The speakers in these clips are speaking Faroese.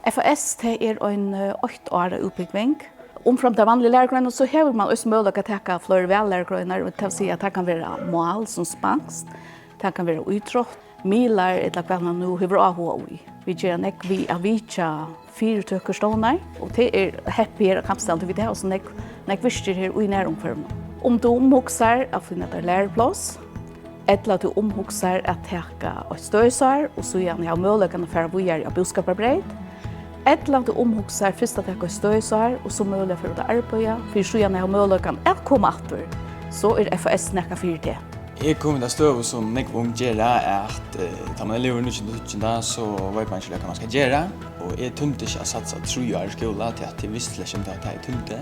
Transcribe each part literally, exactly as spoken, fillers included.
F A S, tað er ein, eh, eitt ára útbúgving. Umframt tær vanligu lærugreinar, so hevur mann eisini møguleika at taka fleiri vallærugreinar, og tað vil siga, at tað kann vera mál sum spanskt, tað kann vera ítrótt, miðlar, ella hvat mann nú hevur áhuga í. Vit gera nógv við at vitja fyritøkur, stovnar, og tað er heppið her á Kambsdali, tí vit hava so nógv, nógv virkir her í nærumhvørvinum. Um tú umhugsar at finna tær lærupláss, ella tú umhugsar at taka eitt støðisár og síðani hava møguleikan at fara víðari á búskaparbreyt, ella tú umhugsar fyrst at taka eitt støðisár og so møguliga fara út at arbeiða, fyri síðani at hava møguleikan at koma aftur, so er F A S nakað fyri teg. Eg komi í ta støðu, sum nógv ung gera, at, eh, tá man er liðugur níggjunda tíggjunda, so veit man ikki, hvat man skal gera, og eg tímdi ikki at satsa trý ár í skúla, tí at eg visti slett ikki, um tað, tað eg tímdi.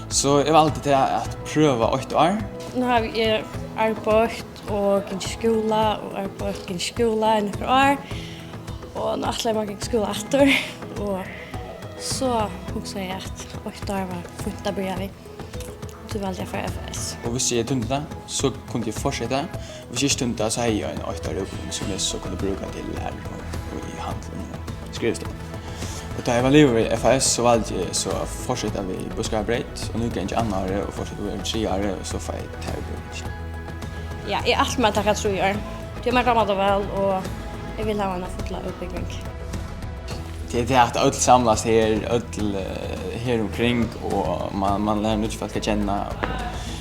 So eg valdi tað at prøva eitt ár. Nú havi eg arbeitt og gingið í skúla og arbeitt, gingið í skúla í nøkur ár, og nú ætli eg mær at ganga í skúla aftur, og so hugsaði eg, at eitt ár var fínt at byrja við. So valdi eg at fara á F A S. Og hvis eg tímdi tað, so kundi eg fortseta. Hvis eg ikki tímdi tað, so hevði eg ein eitt ára útbúgving, sum eg so kundi brúka til læru og í handlum og skrivstovu. Og tá eg var liðugur við F A S, so valdi eg so at fortseta við búskaparbreyt, og nú gangi eg annað árið og fortseti við triðja árið, og so fái eg ta útbúgvingina. Ja, eg ætli mær at taka trý ár. Tí mær dámar tað væl, og eg vil hava eina fulla útbúgving. Tað er tað, at øll samlast her, øll, eh, her umkring, og man, man lærir nýggj fólk at kenna.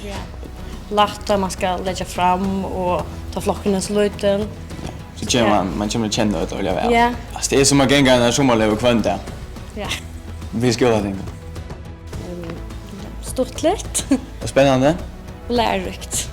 Ja. Lætt, at man skal leggja fram, og tá flokkurin er so lítil. So kemur Ja. man, man kemur at kenna øll øgiliga væl. Ja. Altso, tað er sum at ganga eina summarlegu hvønn dag. Ja. Við skúlatingunum. Um, stuttligt. Og spennandi. Og læruríkt.